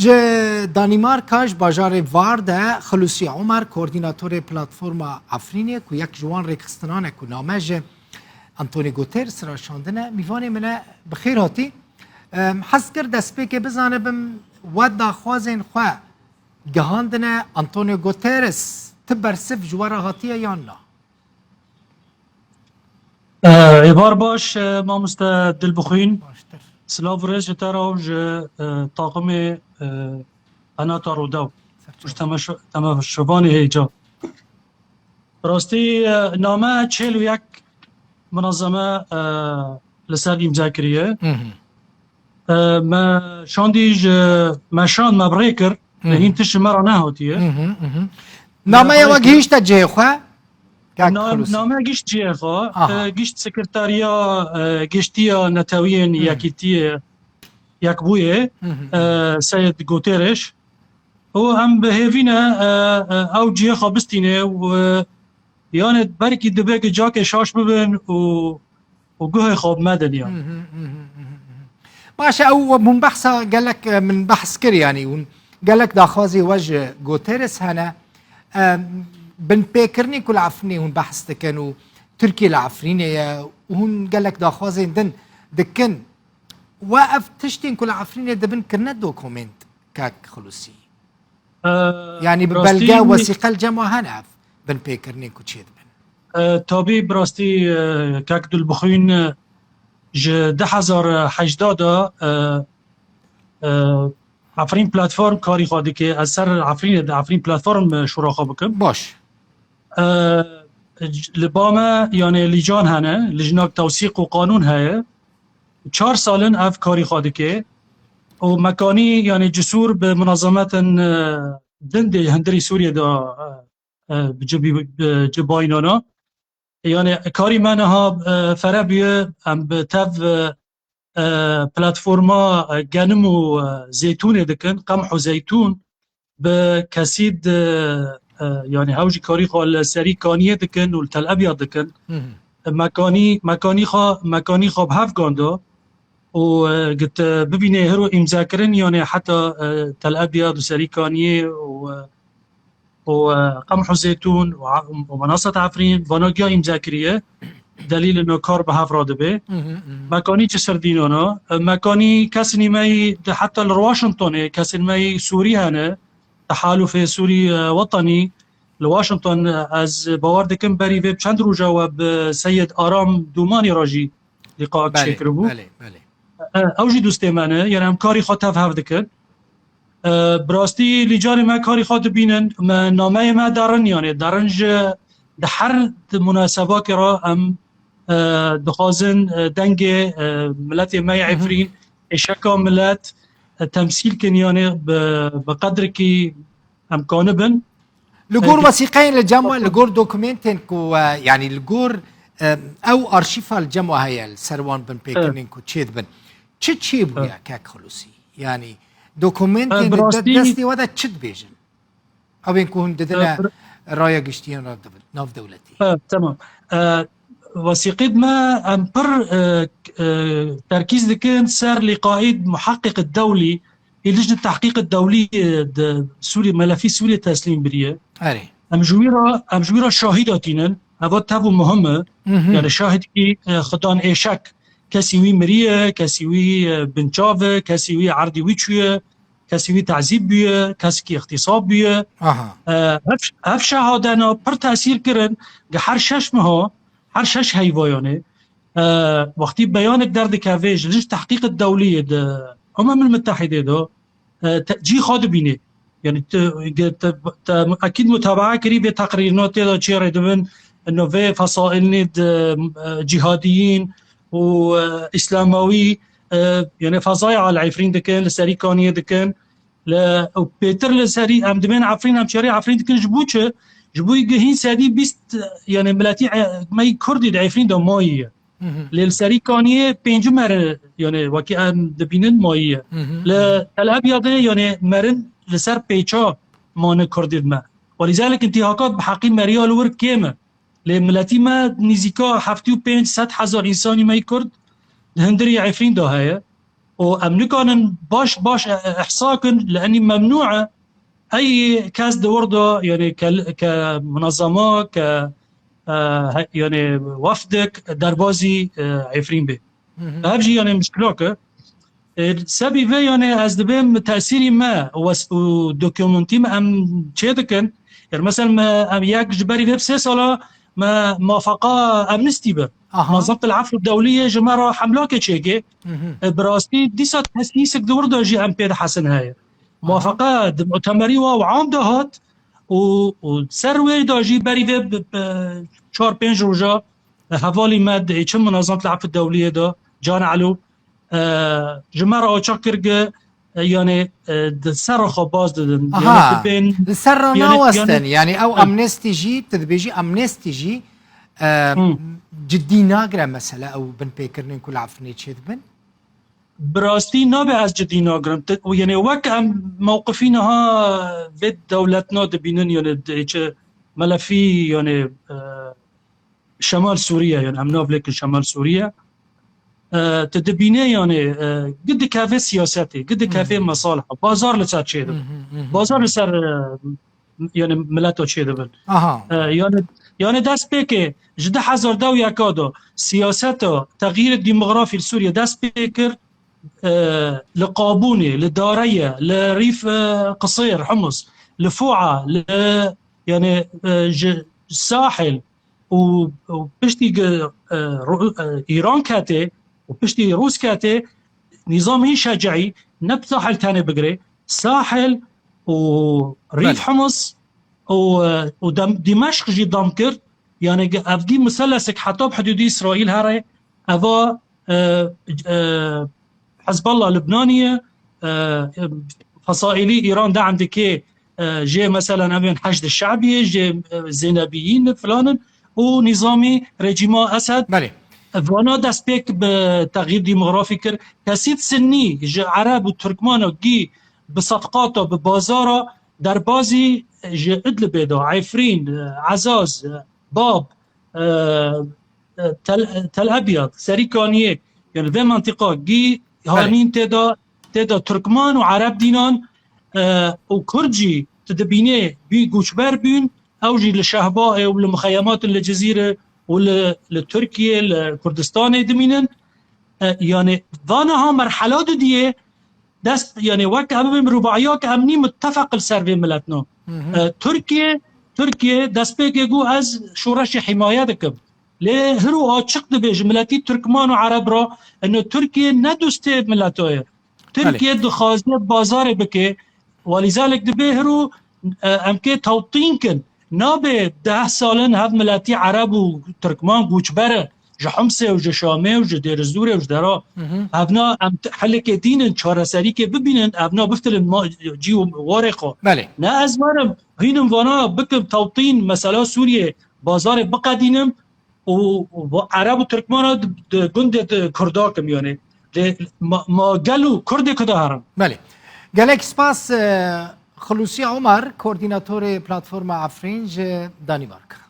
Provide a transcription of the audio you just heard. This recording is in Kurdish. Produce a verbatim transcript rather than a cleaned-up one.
Ji Danîmarka, ji bajarê Var de Xilûsî Omer, koordînatorê platforma Efrînê, ku yek ji wan rêxistinan e ku name ji Antonio Guterres re şandine, mîvanê min e, bi xêr hatî. Em, hez kir destpêkê bizanibim, we daxwazên xwe gihandine Antonio Guterres, ti bersiv ji we re hatiye yan na? Êvar baş, e, mamoste Dilbixwîn. Baştir. Silav û rêz ji te re û ji, e, taqimê, e, qenata Rûdaw. Serçe. Û ji temeşo-, temeşovanê hêja. Bi rastî, e, name çêl û yek minezeme, e, li ser îmze kiriye. Hı hı. E, me şandî ji, me şand, me bi rê kir. Hı hı. Hîn tişt ji me re nehatiye. Hı hı, hı hı. Nameya we gihîşte cihê xwe? Kak Na-, Xulûsî. Name gişt cihê xwe, Aha. e, gişt sekretariya, e, giştiya netewiyên Hı. Yekîtiyê, Yekbûyê, Hı hı. e, Seyid Guterres. Û em bi hêvî ne, e, e, ew cihê xwe bistîne û, e, yanê belkî divê ki cakê şaş bibin û û guhê xwe bi me din ya. Hı hı, hı hı, hı hı, hı hı. Baş e, ew hûn behsa gelek, e, min behs kir, yanî hûn gelek daxwazê we ji Guterres hene. E, binpêkirinê ku li Efrînê hûn behs dikin û Tirkiye li Efrînê ye û hûn gelek daxwazên din dikin. We ev tiştên ku li Efrînê dibin kirine dokument, kak Xulûsî? E, Yanî bi rastî belge, wesîqe li cem we hene ev binpêkirinên ku çêdibin? E, tabî bi rastî, e, kak Dilbixwîn, e, ji du hezar û hejdeh de, e, e, Efrîn Platform karî xwe dike. Ez ser Efrînê de Efrîn Platform, e, şûra xwe bikim. Baş. E, li ba me, yanê lîcan hene, lijnak tewsîq û qanûn heye. Çar sal in ev karî xwe dike. Û mekanî, yanê cisûr bi munazemetin, e, din dê hundirî Sûriyê de, e, e, bi cibî-, bi cibayînana. Yanê karî me niha, e, fere bûye, em bi tev, e, e, platforma, e, genim û, e, zeytûnê dikin, qemh û zeytûn, bi kesî di, e, yanî hew jî karî xwe li serî kaniyê dikin û li Tel Abyad dikin. Hı hı. E, mekanî, mekanî xwe, mekanî xwe bi hev gando û, e, git, e, bibînê hiro îmzekirin, yanê heta, e, Tel Abyad û serî kaniyê û, e, û, e, qemh û zeytûn û a-, û menasat Efrîn, vana giya îmze kiriye. Delîl ino kar bi hev re dibe. Hı hı, hı hı. Mekanî çi sirdînana? E, mekanî kesên me yî di, heta li Washingtonê kesên me yî Sûrî hene. Tehalufê Sûrî, e, Wetenî li Washington, e, ez bawer dikim berî vê çend roja we bi Seyid Aram Dûmanî re jî lîqaek Belê, çêkiribû. Belê, belê. E, ew jî dostê me ne, yanî em karî xwe tev hev dikin. E, bi rastî lîcanê me karî xwe dibînin, me nameyê me derin, yanê derin ji di her di munasebakê re em, e, dixwazin, e, dengê, e, miletê me yê Hı hı. Efrîn, êşeka milet, e, temsîl kin, yanê bi, bi qedrikî em kanibin. Li gor E, wesîqeyên li cem we, li gor dokumentên ku, e, yanî li gor, e, ew arşîfa li cem we heye, li ser wan binpêkirinên E. ku çêdibin. Çi çêbûye, E. kek Xulûsî? Yanî dokumentên E, bi di de-, rastî destê we de çi dibêjin? Ew ên ku hûn didine E, bir- raya giştiyên ra div-, navdewletî. E, temam. E, wesîqê me em pir, e, e, terkîz dikin ser lîqaîd muheqqiq dewlî, ê lijne tehqîq dewlî, e, di Sûrî, melefî Sûrî teslîm biriye. Erê. Em ji wî re, em ji wî re şahîd hatînin. Eva tev û muhim e. Hı hı. Yani şahidkî, e, xudan êşek. Kesî wî miriye, kesî wî, e, binçav e, kesî wî erdî wî çûye, kesî wî tezîb bûye, kesikî îxtîsab bûye. Aha. E, ev, ev şehadena pir tesîr kirin, gi her şeş meha, her şeş heyvayanê, e, wextî beyanek derdikeve ji lij tehqîq dewliyê di Umemil Mitehîdê de, e, te, cî xwe dibînê. Yani te, te, te ekîd mutabaa kirî vê teqrîrina tê de çê rê dibin, no vê fesaîlnê di, e, cîhadiyîn û, e, îslamawî, e, yani fezaya Al Efrîn dikin, li serî kaniyê dikin. Li, û pêtir li serî em dibên Efrîn, em çêrê Efrîn dikin ji bo çi? Ji bo gihîn sedî bîst, yani miletî, e, me yî Kurdî di Efrîn de mayî ye. Hı hı. Lê li serî kaniyê pêncî meri, yani wekî em dibînin mayî ye. Hı hı, Li hı hı. Tel Abyadê, yani merin li ser pêça mane Kurdê me. Welîzalik intîhakat bi heqî meriya li wir kêm e. Lê miletî me nîzîka heftê û pênc sed hezar însanî me yî Kurd di hundirê Efrîn de heye. û em nikanin baş baş, e, e, ihsa kin, li enî memnû e, ey kes di wir de, yani ke, ke munezema, ke, e, he, yani wefdek derbazî, e, Efrîn bê. Ev jî yani mişkilok e. E, sebî vê yani ez dibêm tesîrî me wes-, û dokumentî me em çê dikin. Yani mesela me, em yek ji berî vê bi sê sala me mafaka Amnesty bir. Aha. Munazamet el Afw Dewliyê ji me re hemlakê çêkê. E, bi rastî dîsa tesîsek di wir de jî em pê dihesin heye. Aha. Mafaka di mutemerî wa û am de hat û, û ser wê de jî berî vê bi, bi çar pênc roja, e, hevalî me di çi Munazamet el Afw Dewliyê de, Can Elo, e, ji me re açık kir ki, e, yani, e, di ser xwe baz didin. Aha. Yani dibên, li ser re yani, nawestin. Yani, yani ew Hı. Amnesty jî, tu dibêjî Amnesty jî, e, Hı. Cidî nagire mesele ew binpêkirinên ku li Efrînê çêdibin? Bi rastî nabe ez cidî nagirim. Ti-, yani wek em mewqifî niha vê dewletna dibînin, yani di-, çi melefî, yani, e, Şemal Sûriye, yani em nav lêkin Şemal Sûriye. E, tu dibînê yani, e, gi dikeve siyasetê, gi dikeve Hı hı. mesaliha. Bazar li ser çêdibin. Hı hı, hı hı. Bazar li ser, e, yani mileta çêdibin. Aha. E, yani, yani dest pê ke ji du hezar deh û yeka de siyaseta texyîrê demografî li Sûriye dest pê kir, e, li Qabûnê, li Dareye, li Rîf, e, Qisêr, Humus, li Fûa, li, yani, e, ji Sahil, û, û piştî gi, e, Ru-, e, Îran ketê û piştî Rûs ketê, nîzamî şecî ne bi Sahil tenê bigirê, Sahil û Rîf Belê. Humus û, e, û Dem-, Dîmeşq jî dam kir. Yani gi ev dî miselesek heta bi hidûdî Îsraîl here, eva, e, e, Hezbollah Libnanî ye, e, Fesaîlî Îran de'm dike, e, jê, meselen, evên Heşd Şe'biyê, jê, e, Zeynebiyîn filan in û nîzamî rejîma Esed. Belê. Vana destpêk bi texyîr demografî kir. Kesîd Sinnî ji Ereb û Tirkmana gî bi sefqata, bi bazara derbazî ji Idlibê de, Efrîn, e, Ezaz, e, Bab, e, e, Tel, Tel Ebyad, Serî Kaniyê, yani vê mentiqa gî Belê. Hanîn tê de, tê de Tirkman û Ereb dînan, e, û Kurd jî tu dibînê bî goçber bûn, ew jî li Şehbayê û li muxeyematên li Cizîrê û li, li Tirkiyê, li Kurdistanê dimînin. E, yani vana ha merhela dudiyê dest, yani wek em bibin rubaiya ke em nî muttefeq li ser vê miletno. Hı hı. E, Tirkiye, Tirkiye destpêkê got ez şoreşê himaye dikim. Lê hiro açiq dibêjim miletî Tirkman û Ereb re, eno Tirkiye ne dostê mileta ye. Belê. Tirkiye dixwaze bazarê bike, welîzalek dibê hiro, e, em kê tewtîn kin. Nabe deh sal in hev miletî Ereb û Tirkman goçber e. Ji Himsê û ji Şamê û ji Dêrizûrê û ji dera. Hı hı. Evna em t-, helekê dînin, çareserîkê bibînin, evna biftilin ma-, cî û warê xwe. Belê. Ne ez werim, hînim vana bikim tewtîn mesela Sûriyê, bazarê biqedînim û, û va-, Ereb û Tirkmana di, di gundê di Kurda kim yani. Lê ma, ma gel û Kurdê ku da herin. Belê. Gelek spas, e, Xulûsî Omer, koordînatorê Platforma Efrîn ji Danîmarka.